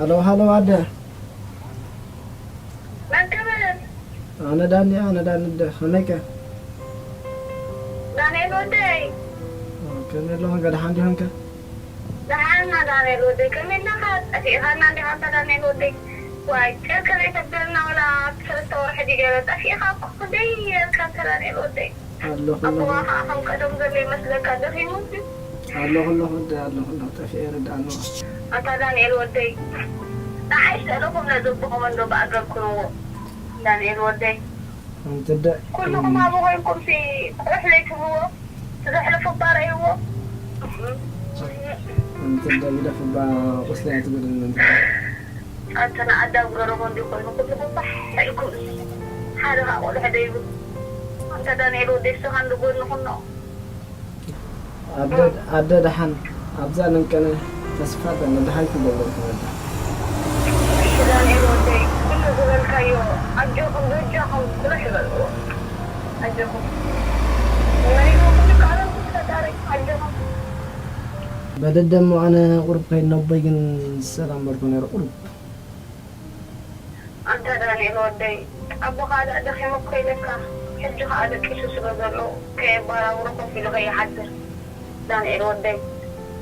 ሃሎ ሃሎ ኣደ። መን ክብል? ኣነ ዳኒ ኣነ ዳኒ ኣደ ከመይከ? ዳንኤል ወደይ። ከመይ ኣለኹ ገ ደሓን ዲኹምከ? ደሓና ዳንኤል ወደይ ከመይ ኣለኻ? ጠፊእኻና እንዲኻ ኣንታ ዳንኤል ወደይ። ዋይ ጨርከ ዘይተብለና ወላ ኣብቲ ሰለስተ ወርሒ ድዩ ገለ ጠፊእኻ እኮ ክንደይ ነርካ ኣንታ ዳንኤል ወደይ። ኣለኹ ኣለኹ ኣቦኻ ኸዓ ከም ቀደም ዘሎ ይመስለካ ደኺሙ። ኣለኹ ኣለኹ ኣደ ኣለኹ ኣለኹ ጠፊኤ ይርድኣኒ። ኣንታ ዳንኤል ወደይ ንዓይ ስእለኹም ነዚ ኣቦኹም እንዶ ብኣገርክንዎ ዳንኤል ወደይ። ኣንተ ኣደ ኩልኹም ኣብኡ ኮይንኩምሲ ቁሕ ዘይትብልዎ ትዘሕልፉ እባ ረእይዎ። ኣንተ ኣደ ግደፍ እባ ቁስሊ ኣይትጎድእኒ ኣንተ። ኣንተ ንኣዳም ገረቦ እንዲ ኮይኑ ኩልኹም ፋሕ ኢልኩም ሓደ ኸዓ ቆልዑ ደይቡ ኣንተ ዳንኤል ወደይ ንስኻ እንዲ ጎድኒ ኩኖ። ኣደ ኣደ ደሓን ኣብዛ ለንቀነ ተስፋ ኣለኒ ደሃይ ክገብረልኩም ኣደ። እሺ ዳንኤል ወደይ ኩሉ ዝበልካዮ ኣጆኹም በጃኹም ቁልሕ በልዎ ኣጆኹም። ወይኑ ኩሉ ቃሎም ፈጣሪ ኣጆኹም። በደደሞ ኣነ ቁሩብ ከይድ ነቦይ ግን ዝሰላም በልኩ ነይረ ቁሩብ። ኣንታ ዳንኤል ወደይ ኣቦኻ ደኣ ደኺሙ እኮ ኢለካ ሕጂ ኸኣ ደቂሱ ስለ ዘሎ ከየባራብሮ ኮፍ ኢሉ ከይሓድር ዳንኤል ወደይ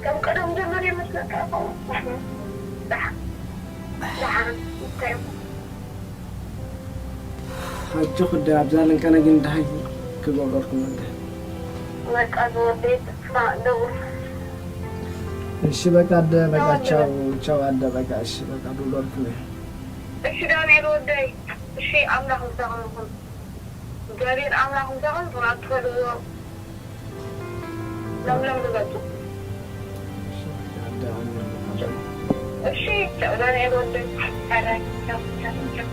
ከም ቀደም ዘሎ ዶ ይመስለካ ይኸውን? ደሓን ደሓን እንታይ ኣጆኺ ኣደ ኣብዛ ለንቀነ ግን ደሃይ ክገብረልኩም ኣደ። በቃ ዝወደይ ተስፋ ደውል እሺ በቃ ኣደ በቃ ቻው ቻው ኣደ በቃ እሺ በቃ ደውለልኩም እየ። እሺ ዳንኤል ወደይ እሺ ኣምላኽ ምሳኹም ይኹን እግዚኣብሔር ኣምላኽ ምሳኹም ይኹን ኣብ ትኸድዎ ለምለም ግበጡ እሺ ቻው ዳንኤል ወደይ ቻው ቻው ቻው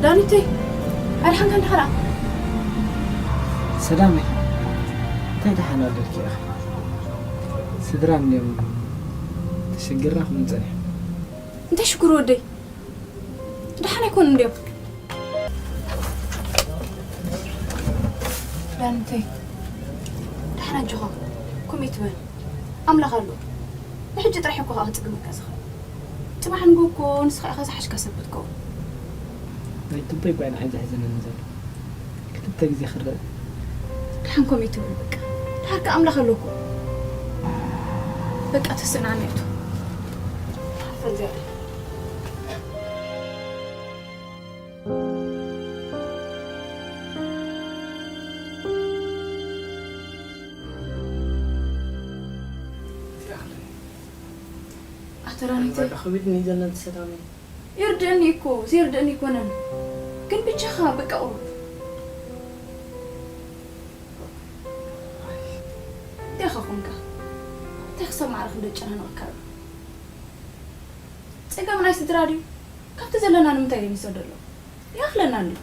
ዳኒተይ ኣድሓንካ እንድሕራ ሰላመይ እንታይ ደሓን ኣለልኪ ኢኻ ስድራ እንድዮም ተሸጊርና ክንጸንሕ እንታይ ሽግር ወደይ ደሓን ኣይኮኑ እንድዮም ዳኒተይ ደሓን ኣጆኻ ኮሜት በል ኣምላኽ ኣሎ ንሕጂ ጥራሕ እኮ ከዓ ክጽግመካ ዝኽእል ጽባሕ ንግሆ እኮ ንስኻ ኢኻ ዝሓሽካ ሰብ ክትከውን ናይ ጥበይ ጓይ ንዓይ ዘሕዝነኒ ዘሎ ክልተ ግዜ ክረአ ደሓን ኮሜት በል በቃ ደሓር ከዓ ኣምላኽ ኣሎ እኮ በቃ ተስእናኒ እቱ ፈዚያ ኣተራኒተ ከቢድኒ ዘለን ሰላመይ ይርድእኒ እኮ ዘይርድእኒ ኣይኮነን ግን ብቻኻ በቃ ቁሩብ እንታይ ኸኾንካ እንታይ ክሰብ ማዕረ ክንደጨናንቕካ ጸገም ናይ ስድራ ድዩ ካብቲ ዘለና ንምንታይ ደሚሶ ደሎ ይኣኽለና ኣሎ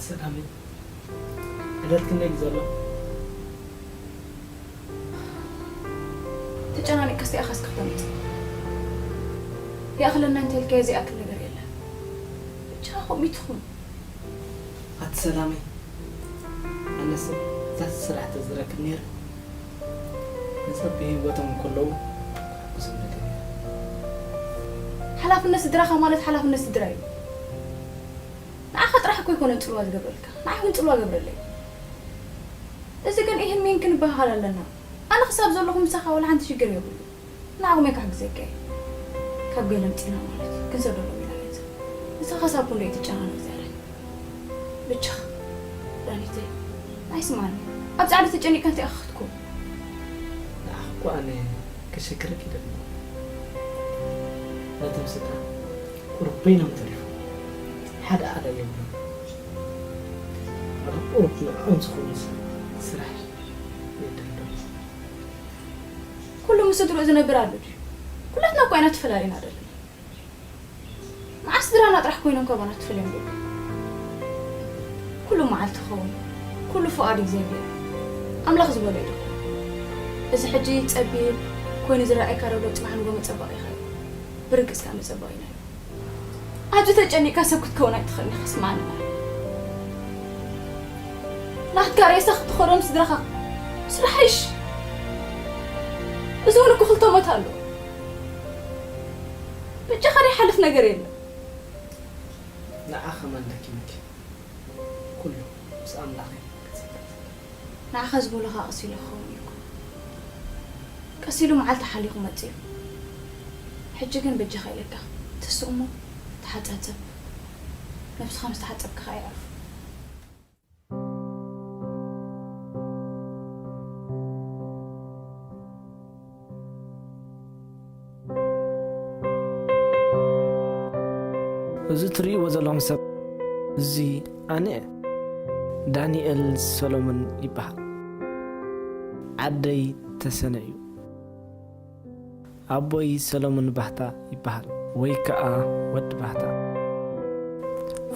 ሰላመይ ዕለት ክንደይ እዩ ዘሎ ተጨናኒቅካ እስቲ ኣኻስ ክፍለጥ ይኣኽለና እንተልካዮ ዘይኣክል ነገር የለን ብቻ ከምኡ ትኹን ኣቲ ሰላመይ ኣነስ እዛ ስራሕ ተዝረክብ ነይረ ነዛ ብህይወቶም እንከለዉ ክሕግዞም ነይረ ሓላፍነት ስድራኻ ማለት ሓላፍነት ስድራ እዩ ንዓኻ ጥራሕ እኮ ኣይኮነን ፅልዋ ዝገብረልካ ንዓይ እውን ፅልዋ ገብረለይ እዚ ግን ይህን ሚን ክንበሃሃል ኣለና ኣነ ክሳብ ዘለኹ ምሳኻ ዋላ ሓንቲ ሽግር የብሉ ንዓኹም እየ ክሕግዘካ እየ ካብ ገለ ምፂና ማለት እዩ ክንሰደሎም ኢና ገንዘብ ንስኻ ሳብ ክንዶ እዩ ትጨናነቕ ዝያዳ ብቻ ዳኒተይ ኣይስማኒ ኣብ ፃዕዲ ተጨኒቅካ እንታይ ኢኻ ክትኮን ንዓኽ እኮ ኣነ ከሸግረክ ይደሊ ነቶም ስድራ ቁሩብ በይኖም ተሪፎም ሓደ ኣለ የብሎም ኣብ ቁሩብ ንዕኦም ዝኸውን ስራሕ የደልዮም ኩሉ ምስ ስድርኡ ዝነብር ኣሎ ድዩ ኩላትና እኳ ኢና ተፈላለና ዘለና መዓስ ስድራና ጥራሕ ኮይኖም ካባና ትፈልዮም ዶ ኩሉ መዓልቲ ክኸውን ኩሉ ፍቓድ እግዚኣብሔር ኣምላኽ ዝበሎ እዩ እዚ ሕጂ ጸቢብ ኮይኑ ዝረኣየካ ዘሎ ጽባሕ ንጎ መጸበቒኻ እዩ ብርግጽ ከኣ መጸበቒና እዩ ኣብዚ ተጨኒቕካ ሰብ ክትከውን ኣይትኽእልን ኢኻ ስምዓኒ ናትካ ሬሳ ክትኸዶም ስድራኻ ስራሕ ይሽ። እዚ እውን እኮ ክልተ ሞት ኣሎ። በጃኻ ዘይሓልፍ ነገር የለን። ንዓ ከማን ደኪመኪ። ኩሉ ምስ ኣምላኽ እዩ። ንዓኻ ዝበሉኻ ቀስ ኢሉ ክኸውን እዩ እኮ። ቀስ ኢሉ መዓልቲ ሓሊኹ መጺኡ። ሕጂ ግን በጃኻ ኢለካ፣ ተስእ እሞ ተሓጻጸብ። ነብስኻ ምስ ተሓጸብካ ኸኣ የዕርፍ። እዚ ትርእይዎ ዘለኹም ሰብ፣ እዚ ኣነ እየ። ዳንኤል ሰሎሞን ይበሃል። ዓደይ ተሰነ እዩ። ኣቦይ ሰሎሞን ባህታ ይበሃል፣ ወይ ከኣ ወዲ ባህታ።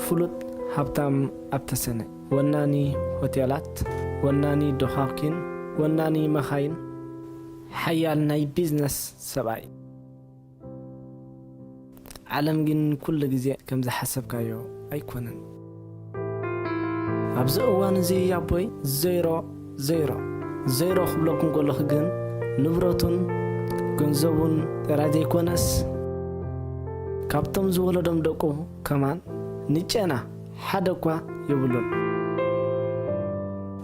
ፍሉጥ ሃብታም ኣብ ተሰነ። ወናኒ ሆቴላት፣ ወናኒ ዶኻኪን፣ ወናኒ መኻይን፣ ሓያል ናይ ቢዝነስ ሰብኣይ። ዓለም ግን ኩሉ ግዜ ከም ዝሓሰብካዮ ኣይኮነን። ኣብዚ እዋን እዚ ኣቦይ ዜሮ፣ ዜሮ፣ ዜሮ ክብለኩም ከለኹ ግን ንብረቱን ገንዘቡን ጥራይ ዘይኮነስ፣ ካብቶም ዝወለዶም ደቁ ከማን ንጨና ሓደ እኳ የብሉን።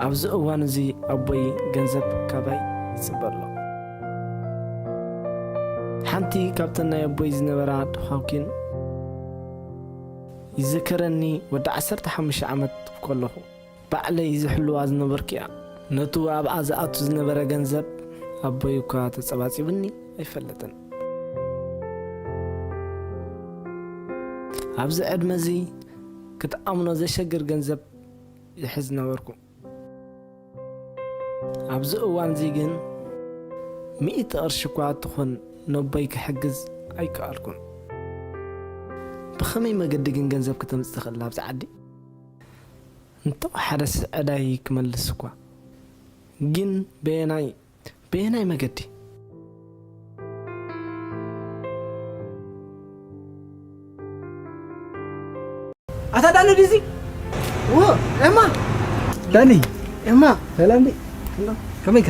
ኣብዚ እዋን እዚ ኣቦይ ገንዘብ ካባይ ይጽበ ኣሎ። ሓንቲ ካብተን ናይ ኣቦይ ዝነበራ ዶኻኪን ይዝከረኒ፣ ወዲ ዓሰርተ ሓሙሽተ ዓመት ከለኹ ባዕለይ ዝሕልዋ ዝነበርኩ እያ። ነቱ ኣብኣ ዝኣቱ ዝነበረ ገንዘብ ኣቦይ እኳ ተጸባጺቡኒ ኣይፈልጥን። ኣብዚ ዕድመ እዚ ክትኣምኖ ዘሸግር ገንዘብ ይሕዝ ነበርኩ። ኣብዚ እዋን እዚ ግን ሚእቲ ቅርሺ እኳ ትኹን ነቦይ ክሕግዝ ኣይከኣልኩን። ብኸመይ መገዲ ግን ገንዘብ ክተምጽእ ትኽእል ኣብዚ ዓዲ? እንተወሓደስ ዕዳይ ክመልስ እኳ። ግን በየናይ፣ በየናይ መገዲ? ኣታ ዳኒ ድዚ? ዎ፣ ኤማ። ዳኒ። ኤማ። ሰላም ዲ? እንዶ፣ ከመይካ?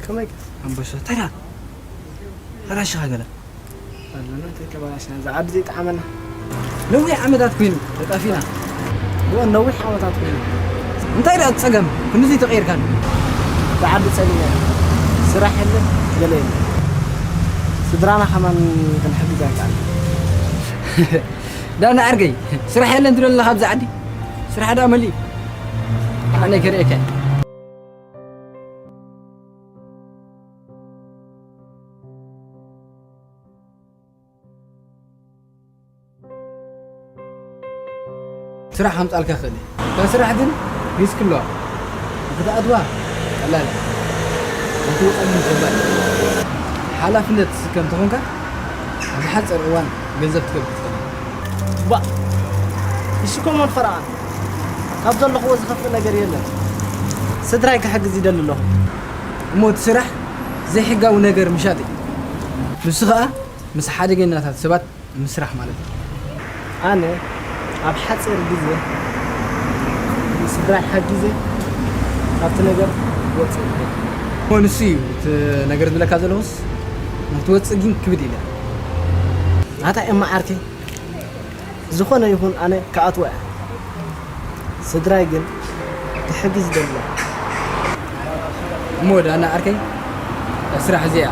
ከመይካ? ኣንበሳ፣ እንታይ ደኣ? ተራሽኻ ገለ? ኣለና፣ እንታይ ተበላሽና? እዚ ዓዲ ዘይጠዓመና። ነዊሕ ዓመታት ኮይኑ ተጣፊና። ዎ፣ ነዊሕ ዓመታት ኮይኑ። እንታይ ደኣ ጸገም? ክንድዚ ተቐይርካን? እዚ ዓዲ ጸሊመ። ስራሕ የለ፣ ገለ የለ። ስድራና ከማን ክንሕግዝ ኣይከኣልን። ዳና ዓርከይ፣ ስራሕ የለን ትብል ኣለኻ ኣብዚ ዓዲ? ስራሕ ደኣ መሊኡ። ኣነ ከርእየካ እየ። ስራሕ ከምጻልካ ይኽእል እየ። እታ ስራሕ ግን ሪስክ ኣለዋ። ንክትኣትዋ ቀላል እያ። ንክትወጻ ግን ከባድ እያ። ሓላፍነት ትስከም ተኾንካ፣ ኣብ ሓጺር እዋን ገንዘብ ትገብር ትኽእል። ባ፣ ንሱ ከምኡውን ፈረቓ። ካብ ዘለኽዎ ዝኸፍእ ነገር የለን። ስድራይ ክሕግዝ ይደሊ ኣለኹ። እሞ እቲ ስራሕ ዘይሕጋዊ ነገር ምሻጥ እዩ። ንሱ ኸኣ ምስ ሓደገኛታት ሰባት ምስራሕ ማለት እዩ። ኣነ ኣብ ሓጺር ግዜ ንስድራይ ሓጊዘ ካብቲ ነገር ክወጽእ ይኽእል። እሞ ንሱ እዩ እቲ ነገር ዝብለካ ዘለኹስ፣ ንክትወጽእ ግን ክብድ ኢለ። ኣታ ኤማ ዓርከይ፣ ዝኾነ ይኹን ኣነ ክኣትዎ እየ። ስድራይ ግን ክሕግዝ ይደሊ። እሞ ዳና ዓርከይ፣ እታ ስራሕ እዚኣ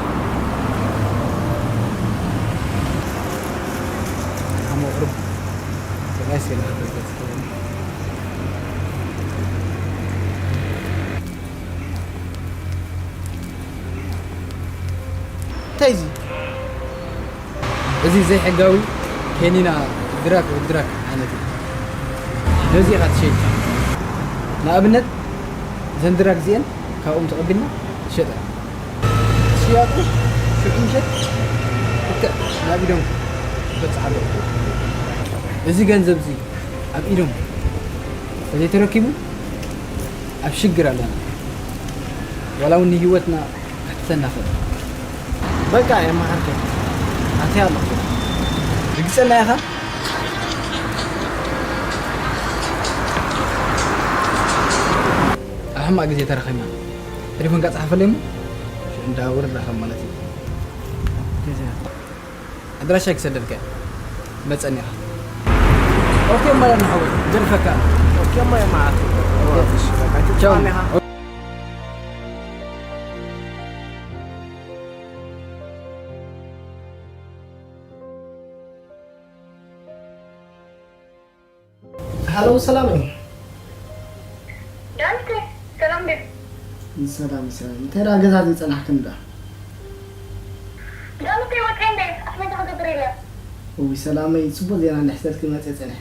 ኣሞ ቁርብ ሰብኣይ ስለ ዝፈልጥ ዝኸውን። እንታይ እዚ? እዚ ዘይሕጋዊ ኬኒና ድራግ፣ ድራግ ዓይነት እዩ። ነዚ ኢኻ ትሸይጥ። ንኣብነት፣ እዘን ድራግ እዚአን ካብኦም ተቐቢልና ትሸጠ። ሽያጡ ሽዑ ምሸት ልክዕ ናብ ኢዶም ክበጽሕ ኣለዎ። እዚ ገንዘብ እዚ ኣብ ኢዶም ተዘይተረኪቡ ኣብ ሽግር ኣለና። ዋላ እውን ንህይወትና ከሕትተና ክእል። በቃ የመሓርከይ ኣትያ ኣለኹ። ርግጸና ኢኻ? ሕማቕ ግዜ ተረኺብና። ቴሌፎንካ ጸሓፈለይ እሞ። እንዳ ወረድና ከም ማለት እዩ። ኣድራሻይ ክሰደልካ እየ። መጸኒ ኢኻ። ኦኬ እሞ፣ ደህና ሓወይ፣ ገድፈካ። ኦኬ እሞ፣ የማዓት። ቻው። ሃሎ፣ ሰላም እዩ። ዳዊት፣ ሰላም ድዩ? ሰላም፣ ሰላም። እንታይ ደኣ ገዛ ዘይጸናሕክን ደኣ? ዳዊት፣ ወጺኤ እንደ ኣስቤዛ ክገብር ኢለ። እውይ፣ ሰላመይ፣ ጽቡቕ ዜና እንድሕሰልኪ መጽየ ጸኒሐ።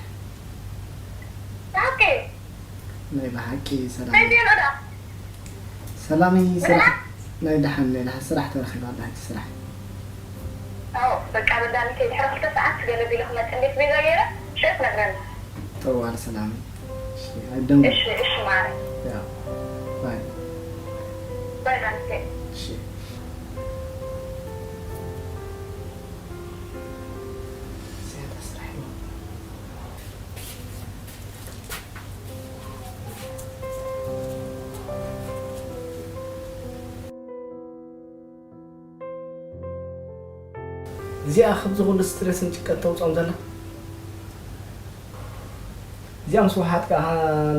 ኦኬ። ናይ ብሓቂ ሰላም። ናይ ዜና ደኣ? ሰላመይ፣ ስራሕ፣ ናይ ደሓን፣ ናይ ደሓን ስራሕ ተረኺባ ኣላ፣ ሕጂ ስራሕ። ኣዎ፣ በቃ በዳኒ ከይድሕሪ ክልተ ሰዓት ገለ ቢለ ክመጽእ እንዴት ቤዛ ገይረ፣ ሽዑ ትነግረኒ። ጠዋል ሰላም። እሺ፣ ኣይደም። እሺ፣ እሺ፣ ማረ። ያ። ባይ። ባይ፣ ዳንቴ። እሺ። እዚኣ ካብዚ ኩሉ ስትረስን ጭንቀት ተውፅኦም ዘላ። እዚኣ ምስ ወሓጥካ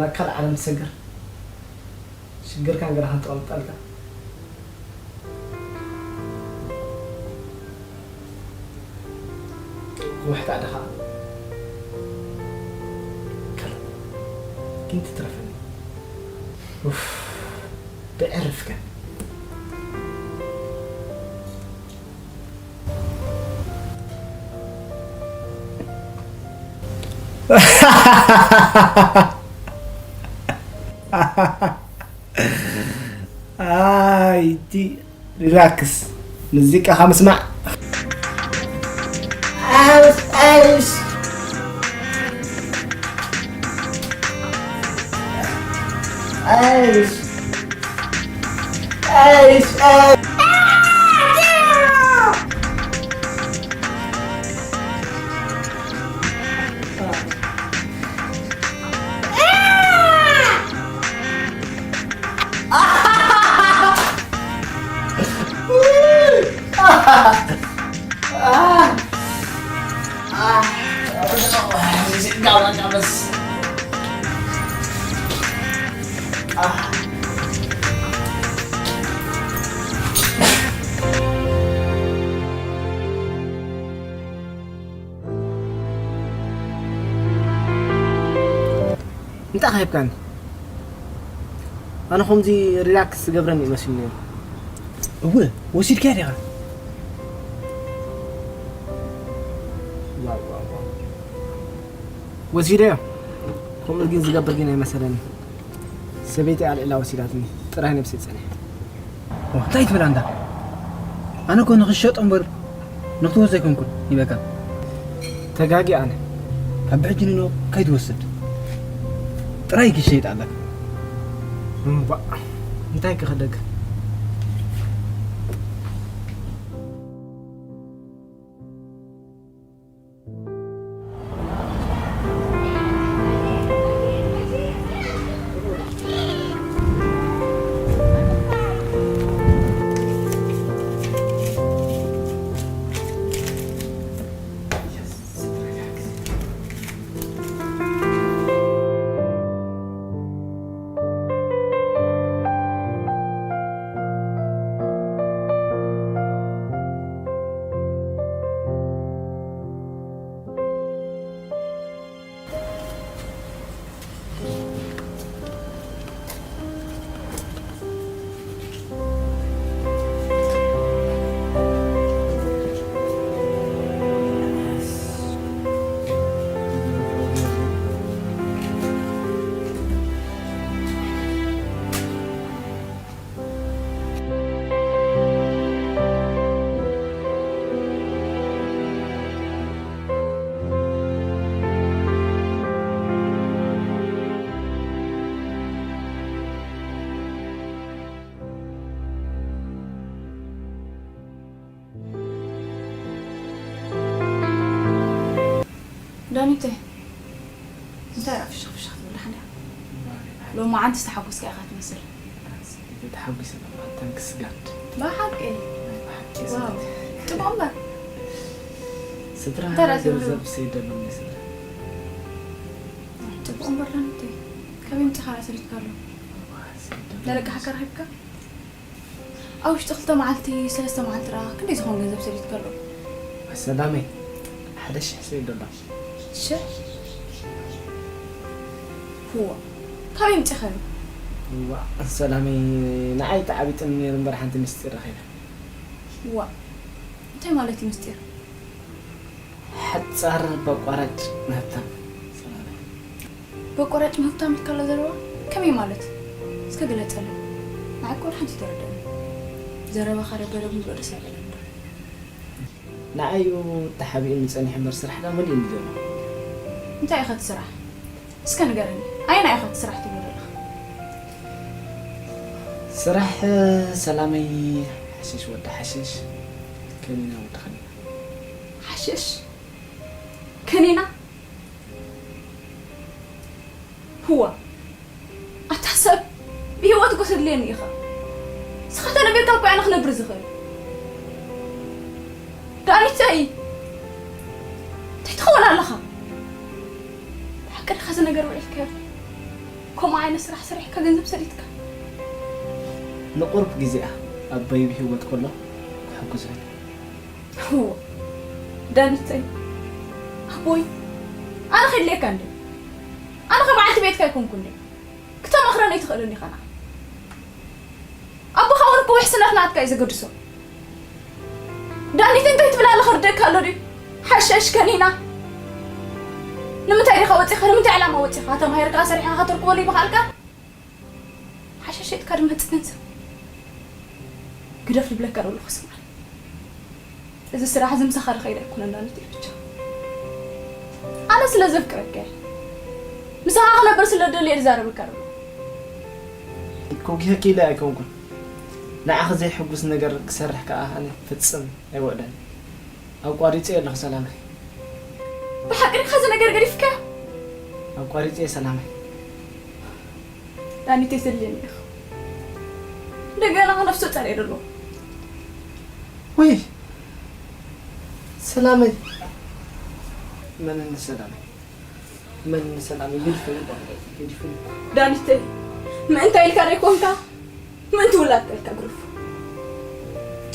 ናብ ካልእ ዓለም ትሰግር። ሽግርካን ገለኻን ተቐምጣልካ። ዝወሕጣ ድኻ ካልእ ግን ትትረፈኒ። ኡፍ፣ ደዕርፍከን። ኣይቲ ሪላክስ፣ ሙዚቃኻ ምስማዕ። ኣይሽ፣ ኣይሽ። ኣይሽ። ኣይሽ፣ ኣይሽ። እንታይ ኸ ሂብካኒ? ኣነ ከምዚ ሪላክስ ዝገብረኒ እዩ መሲሉኒ ነይሩ። እወ፣ ወሲድካያ ዲኻ? ዋው፣ ዋው፣ ዋው። ወሲደዮ። ከምኡ ግን ዝገብር ግን ኣይመሰለኒ። ሰበይቲ ኣልዒላ ወሲዳትኒ። ጥራይ ነብሰይ ጸኒሐ። ኦ፣ እንታይ ትብል ኣንታ? ኣነ እኮ ንኽሸጦ እምበር ንኽትወስዶ ኣይኮንኩን ሂበካ። ተጋጊ ኣነ። ካብ ብሕጂ ንኖ ከይትወስድ። ጥራይ ክሸይጥ ኣለካ። እምባእ፣ እንታይ ክኽደግ? ዳኒተይ፣ እንታይ ደኣ ፍሽኽ ፍሽኽ ትብል ደሓን ዲኻ? ሎማዓንቲ ዝተሓጎስካ ኢኻ ትመስል። ተሓጒሰ ነበር። ታንክስ ጋድ። ብሓቂ ናይ ብሓቂ ዋው ስሜት። ጽቡቕ እምበር ስድራ እንታይ ደኣ ትብሉ? ገንዘብ ሰይደሎም ናይ ስድራ። ጽቡቕ እምበር ዳኒተይ ካበይ ምጽኻ ሰሪትካ ኣሎ ዋ፣ ሰይደሎም ለለቃ ሓካ ረኺብካ ኣብ ውሽጢ ክልተ መዓልቲ ሰለስተ መዓልቲ ደኣ ክንደይ ዝኾን ገንዘብ ሰሪትካ ኣሎ ሰላመይ ሓደ ሽሕ ሰይደሎም። ሽሕ ህዋ ካበይ ምጽኻ እዩ ዋ፣ ሰላመይ ንዓይ ተዓቢጥኒ ነይሩ እምበር ሓንቲ ምስጢር ረኺበ። ዋ እንታይ ማለት እዩ ምስጢር ሓጻር በቋራጭ ንሃብታም ሰላመይ። በቆራጭ ምህብታም ኢልካ ኣሎ ዘረባ ከመይ ማለት እስከ ግለጸለይ ንዓኮ ሓንቲ ተረደኒ ዘረባኻ ደበደብ ምብሎ ደስ ኣይበለኒ ንዓዩ ተሓቢኡኒ ጸኒሑ እምበር ስራሕ ዳ መሊኡኒ ዘሎ። እንታይ ኢኻ ትስራሕ እስከ ንገረኒ ኣየናይ ኢኻ ትስራሕ ትብሎ ዘለኻ ስራሕ ሰላመይ ሓሽሽ ወዲ ሓሽሽ ከኒና ወዲ ከኒና ሓሽሽ ከኒና ህዋ ኣታ ሰብ ብህይወት እኮ ተድልየኒ ኢኻ ንስኻ ተነቢርካ እኮ ኣነ ክነብር ዝኽእል ዳኒተይ እንታይ ትኸውን ኣለኻ ብሓቂ ድኻ እዚ ነገር ውዒልካዮ ከምኡ ዓይነት ስራሕ ሰሪሕካ ገንዘብ ሰዲድካ ንቁርብ ግዜኣ ኣቦይ ብህይወት ከሎ ክሕግዞ ህዎ ዳኒተይ ኣቦይ ኣነ ከድልየካ እንደ ኣነ ከበዓልቲ ቤትካ ኣይኮንኩ እንደ ክተመኽረኒ ኣይትኽእልን ኢኻ ንዓ ኣቦኻ እውን እኮ ውሕስነት ናትካ እዩ ዘገድሶ ዳኒት እንታይ ትብል ኣለኻ ርደካ ኣሎ ድዩ ሓሸሽ ከኒና ንምንታይ ዲኻ ወፂኻ ንምንታይ ዕላማ ወፂኻ ተማሂርካ ሰሪሕኻ ከተርክበሉ ይበኻልካ ሓሸሽ ሸጥካ ድማ ትመፅእ ገንዘብ ግደፍ ልብለካ ደለኹ ስምዓኒ እዚ ስራሕ እዚ ምሳኻ ዝኸይድ ኣይኮነን ዳኒት እዩ ብቻ ኣነ ስለ ዘፍቅረካ እየ ምሳኻ ክነብር ስለ ደልየ ዝዛረበካ ደለኹ ክውግሀኪ ኢለ ኣይኮንኩን ንዓኺ ዘየሕጉስ ነገር ክሰርሕ ከኣ ኣነ ፍጽም ኣይውዕለን ኣቋሪጸዮ ኣለኹ ሰላመይ ብሓቂ ዲኻ እዚ ነገር ገዲፍካዮ ኣቋሪጸዮ ሰላመይ ዳኒት የስልየኒ ኢኻ እንደገና ነፍሱ ጸርየ ደሎ ወይ ሰላመይ መን ሰላመይ መን ሰላመይ ገዲፉ ገዲፉ ዳኒተይ ምእንታይ ኢልካ ደይኮንካ ምእንቲ ውላድካ ኢልካ ግርፉ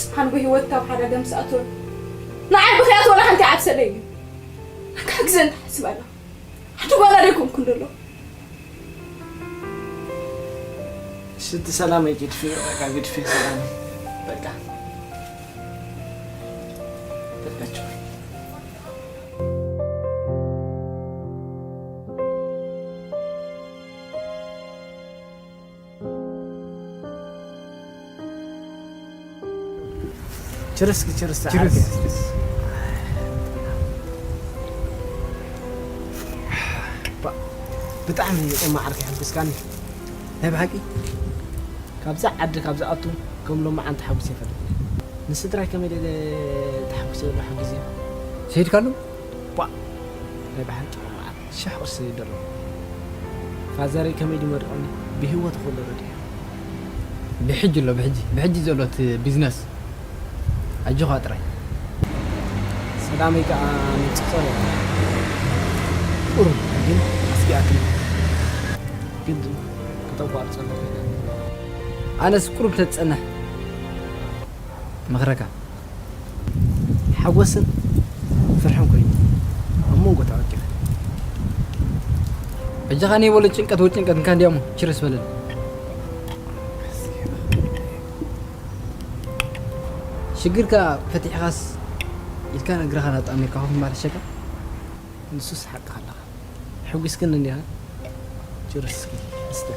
ጭሓን ብህይወት ካብ ሓደጋ ምስ ኣትወ ንዓይ ብኽያት ወላ ሓንቲ ዓብሰለ እዩ ክሕግዘ እንተሓስብ ኣላ ሓንቲ ጓላ ደይኮንኩ እንደሎ ሽቲ ሰላመይ ግድፊ በቃ ግድፊ ሰላመይ በቃ በቃቸው ችርስኪ ችርስ ችርስ ብጣዕሚ የማዓርኪ ሕጉስካኒ ናይ ብሓቂ ካብዛ ዓዲ ካብ ዝኣቱ ከም ሎማዓንቲ ሓጉስ የፈልጥ ንስድራይ ከመይ ደለ ተሓጉሰ ዘለኹ ግዜ ሰይድካሉ ቧ ናይ ብሓቂ ሎማዓንቲ ሸሕ ቅርሲ ደሎ ፋዘረይ ከመይ ድመርቀኒ ብህይወት ከሎ ረድዮ ብሕጂ ኣሎ ብሕጂ ብሕጂ ዘሎ እቲ ቢዝነስ ኣጆኻ ጥራይ ሰላመይ ከዓ ምንፅፀር ቁሩብ ግን ኣስጊኣትኒ ግድ ክተቋርፀ ኣለካ ኣነስ ቁሩብ ተትፀንሕ መኽረካ ሓጎስን ፍርሕን ኮይኑ ኣብ መንጎ ተዓቂበ በጃኻ ነይ በሎ ጭንቀት ወ ጭንቀት እንካ እንዲያሞ ችርስ በለል ሽግርካ ፈቲሕኻስ ኢልካ እግርኻ ናጣሚርካ ኮፍ ማለት ሸካ ንሱስ ሓቅኻ ኣለኻ ሕጒስክን እንዲኻ ችርስ እስተ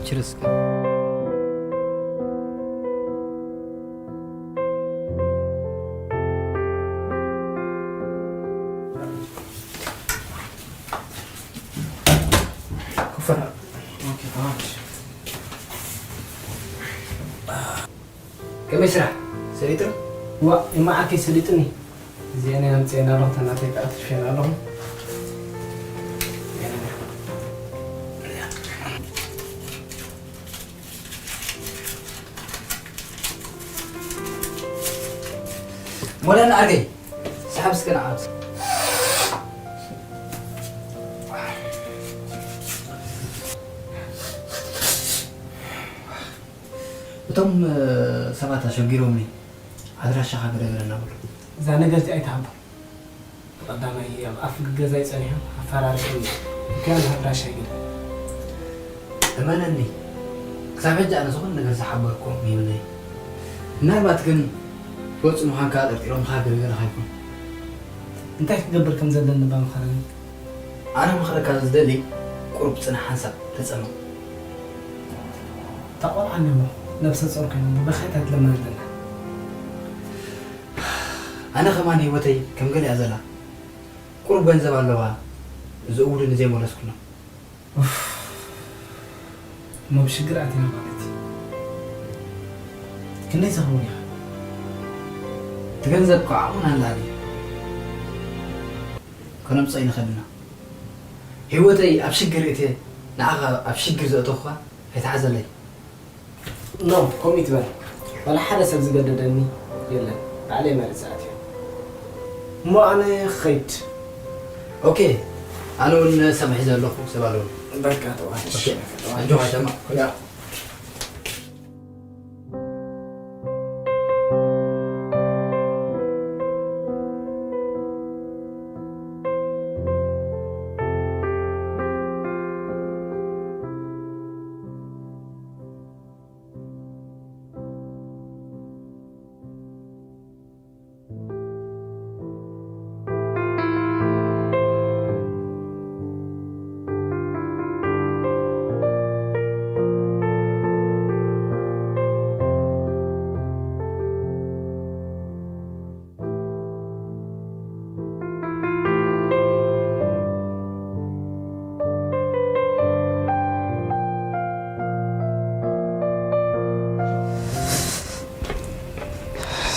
ችርስ ከመይ ስራሕ ሰሊጡ ዋ የማዓርከይ ሰሊጡኒ እዚአን ኣምፅአና ኣለኹ ተናተይ ከዓ ትርፌና ኣለኹ ሞላና ኣርገይ፣ ሰሓብ እስከ ንዓት። እቶም ሰባት ኣሸጊሮምኒ፣ ኣድራሻኻ ግደፈለና በሉ። እዛ ነገር እዚኣ ኣይትሃቦ። ብቐዳማይ ኣብ ኣፍ ገዛይ ጸኒሖም ኣፈራሪሖም፣ እንኪያን ኣድራሻይ ግደፍ። እመነኒ፣ ክሳብ ሕጂ ኣነ ዝኾነ ነገር ዝሓበርኩም የብለይ። ምናልባት ግን ገጹ ምዃንካ ጠርጢሮምኻ ገለ ገለ ከይኮን። እንታይ ክገብር ከም ዘለኒ እባ ምኸረኒ። ኣነ ምኽረካ ዝደሊ ቁሩብ ጽናሕ ሓንሳብ ተጸመም። እታ ቆልዓ እሞ ነብሰ ጾር ኮይኑ ብበኽዒ ትልምን ኣላ። ኣነ ከማን ህይወተይ ከም ገሊኣ ዘላ ቁሩብ ገንዘብ ኣለዋ። እዚ እውን ንዘይመለስኩላ። ኡፍ፣ እሞ ብሽግር ኣቲና ማለት እዩ። ክንደይ ዝኸውን ኢኻ? እቲ ገንዘብ እኮ ዓቕምና ኣላኒ። ከነምጽኦ ኣይንኽእልን ኢና። ህይወተይ ኣብ ሽግር እትየ ንዓኻ ኣብ ሽግር ዘእተኹኻ ኣይትሓዘለይ። ኖ፣ ከምኡ ይትበል። ዋላ ሓደ ሰብ ዝገደደኒ የለን። ባዕለይ መሪጸ ኣትየ። እሞ ኣነ ክኸይድ። ኦኬ፣ ኣነ እውን ሰብ ሒዘ ኣለኹ፣ ሰብ ኣለዉ። በቃ ተዋሽ። ኦኬ፣ ኣጆኻ ተማ። ያ።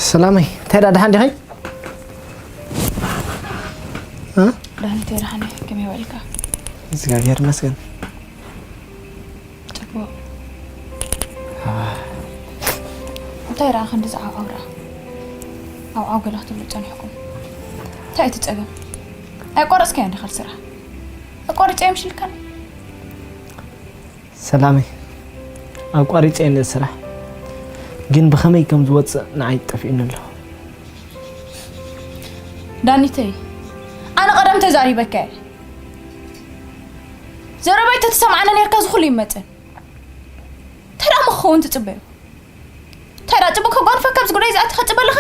ሰላመይ፣ እንታይ ደኣ ደሓን ዲኺ? እ? ደሓን፣ እንታይ ደሓን፣ ከመይ ውዒልካ? እግዚኣብሔር ይመስገን። ጽቡቕ። እንታይ ደኣ ክንዲ ዝዓብዓብ ደኣ? ዓብዓብ ገለ ክትብሉ ጸኒሕኩም። እንታይ እቲ ጸገም? ኣይቆረጽካዮን ዲኻ ስራሕ? ኣቋሪጸ እዮም ሽልካኒ። ሰላመይ፣ ኣቋሪጸ እየ ነዚ ስራሕ፣ ግን ብኸመይ ከም ዝወጽእ ንዓይ ጠፊኡኒ ኣሎ። ዳኒተይ፣ ኣነ ቀደም ተዛሪበካ እየ። ዘረባይ ተትሰምዓኒ ነርካ፣ እዚ ኩሉ ይመጽእ። እንታይ ደኣ እሞ ክኸውን ትጽበዮ? እንታይ ደኣ ጽቡቕ ከጓንፈካ ኣብዚ ጉዳይ ዝኣቲኻ ትጽበ ኣለኻ?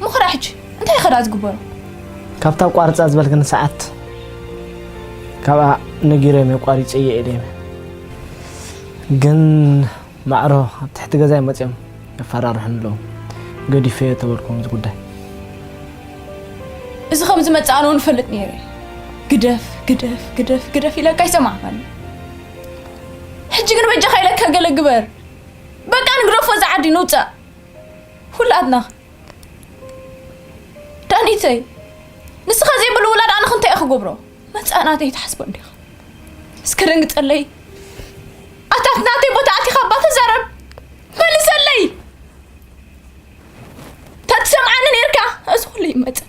ምኹራ ሕጂ እንታይ ኢኻ ደኣ ዝግበሮ? ካብታ ኣቋርጻ ዝበልክኒ ሰዓት ካብኣ ነጊሮም እየ፣ ኣቋሪጸ እየ ኢለዮም እየ። ግን ማዕሮ ኣብ ትሕቲ ገዛይ መጺኦም የፈራርሑኒ ኣለዉ። ገዲፈዮ ተበልኩም እዚ ጉዳይ። እዚ ከም ዝመጽእ ኣነ እውን እፈልጥ ነይረ። ግደፍ፣ ግደፍ፣ ግደፍ፣ ግደፍ ኢለካ ኣይሰማዕካኒ። ሕጂ ግን በጃኻ ኢለካ ገለ ግበር። በቃ ንግደፎ፣ እዚ ዓዲ ንውጻእ። ኩላትና። ዳኒተይ፣ ንስኻ ዘይብሉ ውላድ ኣነ ክንታይ እየ ክገብሮ? መጻእ ናተይ ትሓስቦ እንዲኻ። እስከ ደንግጸለይ። ኣታ ናተይ ቦታ ኣቲኻ እባ ተዛረብ። መልሰለይ። ተትሰምዓኒ ኔርካ፣ እዚ ኩሉ ይመጽእ።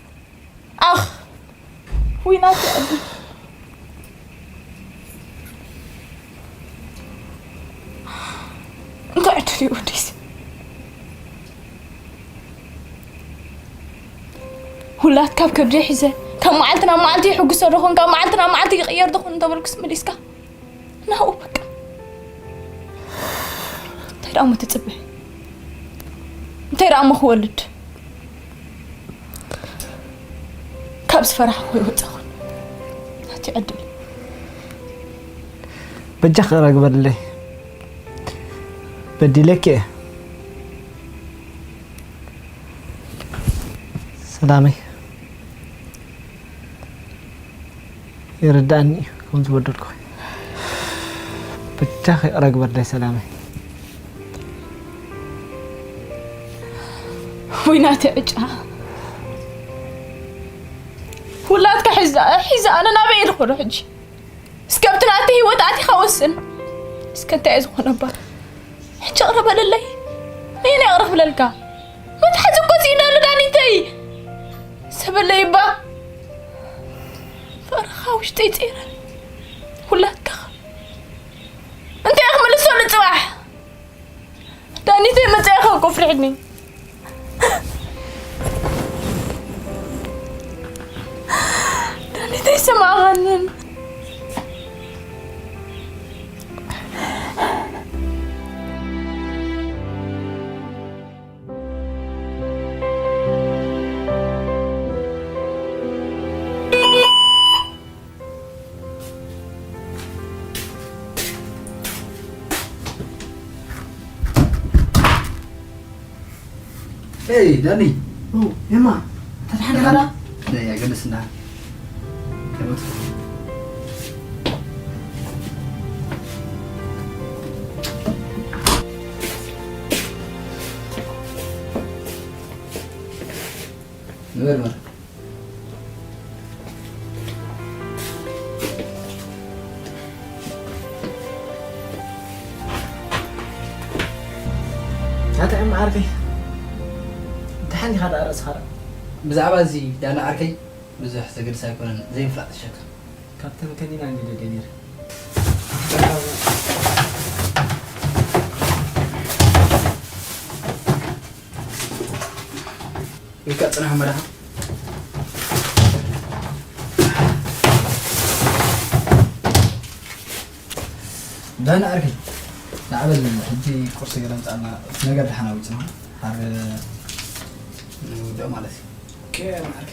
ኣኽ፣ ዊናት ይዕድል። እንታይ ዕድል እዩ ወደይስ? ውላድ ካብ ከብደይ ሒዘ፣ ካብ መዓልቲ ናብ መዓልቲ ይሕጉሶ ዶ ኾን፣ ካብ መዓልቲ ናብ መዓልቲ ይቕየር ዶ ኾን እንተበልኩስ መሊስካ፣ ናብኡ በቃ። እንታይ ደኣ እሞ ትጽበ? እንታይ ደኣ እሞ ክወልድ? ካብ ዝፈራሕኩ ይወጻኹን። ናቲ ዕድል። በጃኺ ይቕረ ግበርለይ። በዲለኪ እየ። ሰላመይ። ይርዳእኒ እዩ ከም ዝበደልኩኺ። በጃኺ ይቕረ ግበርለይ ሰላመይ። ወይ ናተይ ዕጫ። ውላድካ ሒዛ፣ ሒዛ ኣነ ናበይ እየ ዝኸዶ ሕጂ? እስከ ኣብቲ ናተይ ህይወት ኣቲኻ ወስን። እስከ እንታይ እየ ዝኾነ እባ? ሕጂ ይቕረ በለለይ። ነየናይ ይቕረ ክብለልካ? መትሓዚ እኮ እዚ ኢናሉ ዳኒተይ ሰበለይ እባ ፍቕርኻ ውሽጠይ ጸይረ። ውላድካ እንታይ ክምልሶ ንጽባሕ ዳኒተይ መጸያ ከንቆፍርሕኒ ዳኒተይ ሰማኻንን Hey, Dani. Oh, Emma. Tadi ada ada. Dai, agak sendah. Kebut. Benar, benar. ኣታ ዕም ዓርከይ፣ ደሓን ዲኻ ደኣ ርእስኻ ደኣ? ብዛዕባ እዚ ዳኒ ዓርከይ ብዙሕ ዘገድስ ኣይኮነን፣ ዘይምፍላጥ ዝሸከም። ካብተን ከኒና እንዲ ደልየ ነይረ። ኢልካ ጽናሕ መራኻ። ዳና ኣርጊ ንዓበል ሕጂ ቁርሲ ገለ ምጻና ነገር ደሓን ኣውጽና። ሓር ንውድኦ ማለት እዩ። ኦኬ፣ ኣርጊ።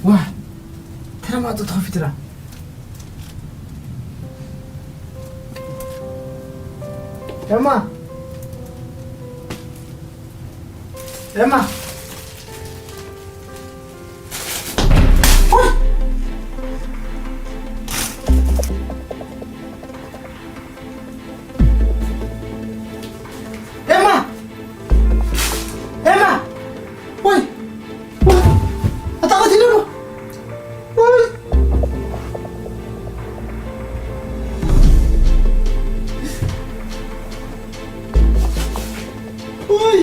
ዋይ፣ ተረማጦ ተኸፊትራ። ኤማ፣ ኤማ። ኤማ! ኤማ! ወይ! ወይ! ኣታ ቀቲለሉ! ወይ! ወይ!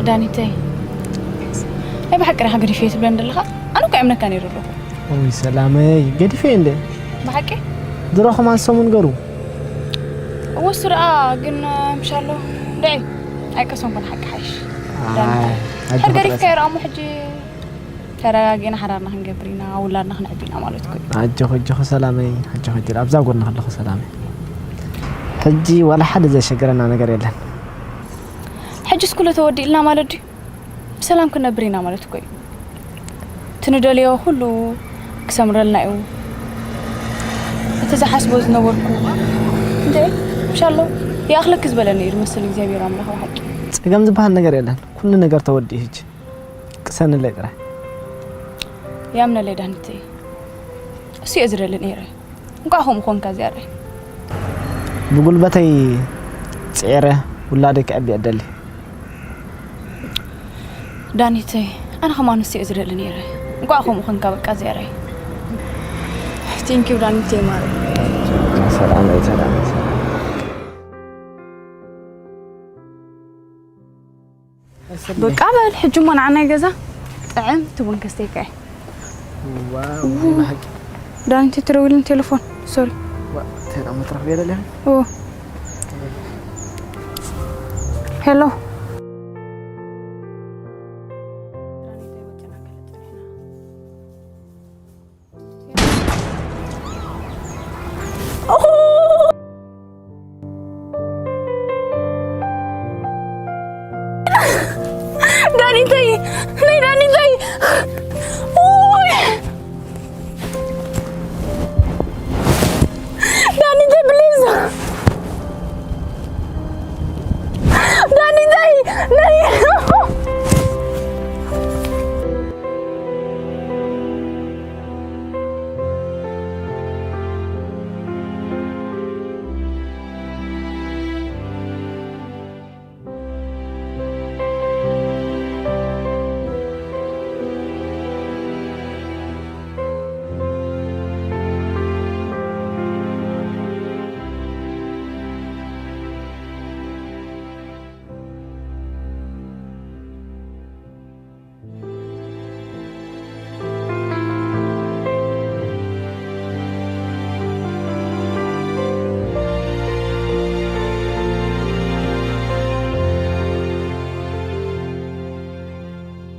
ዳኒተይ፣ ናይ ብሓቂ ዲኻ ገዲፈዮ ትብለኒ ዘለኻ? ኣነ እኮ ይኣምነካ ነይሩ ኣለኹ። እውይ ሰላመይ፣ ገዲፈዮ እንደ። ብሓቂ? ድሮ ከማን ሰሙን ገሩ። እወ እሱ ደኣ ግን ምሻሎ እንድዒ ኣይቀሰንኩን ሓቂ ሓይሽ። ዳኒተይ፣ ሕር ገዲፍካዮ ደኣ እሞ ሕጂ ተረጋጊእና ሓዳርና ክንገብር ኢና፣ ውላድና ክነዕቢ ኢና ማለት እኮ እዩ። ኣጆኺ ኣጆኺ ሰላመይ፣ ኣጆኺ ኣጆኺ ኣብዛ ጎንኺ ኣለኹ ሰላመይ። ሕጂ ዋላ ሓደ ዘሸግረና ነገር የለን። ሕጂስ ኩሉ ተወዲእልና ማለት ድዩ? ብሰላም ክንነብር ኢና ማለት እኮ እዩ። እቲ ንደልዮ ኩሉ ክሰምረልና እዩ። እቲ ዝሓስቦ ዝነበርኩ እንተ ምሻሎ ይኣኽለኪ ዝበለኒ እዩ ዝመስል እግዚኣብሔር ኣምላኽ ብሓቂ። ጸገም ዝበሃል ነገር የለን። ኩሉ ነገር ተወዲኡ ሕጂ። ቅሰንለይ ጥራይ። ያምነለይ ዳኒተይ። እሱ እየ ዝደሊ ነይረ። እንቋዕ ከምኡ ኮንካ እዚኣ ርኣይ። ብጉልበተይ ጽዒረ ውላደይ ከዕቢ እየ እደሊ። ዳኒተይ፣ ኣነ ከማን ንሱ እየ ዝደሊ ነይረ። እንኳዕ ከምኡ ኮንካ በቃ ዚያራይ። Thank you ዳኒቴ ማሪ። ሰላም ሰላም። በቃ በል ሕጂ እሞ ንዓናይ ገዛ ጥዕም ትቡን ከስተይካ እየ። ዋው ናይ ብሓቂ ዳኒቴ ትደውልን ቴሌፎን። ሶሪ። ዋ ተና መትረፍ የለለ ኦ ሄሎ። ዳኒተይ ነይ ዳኒ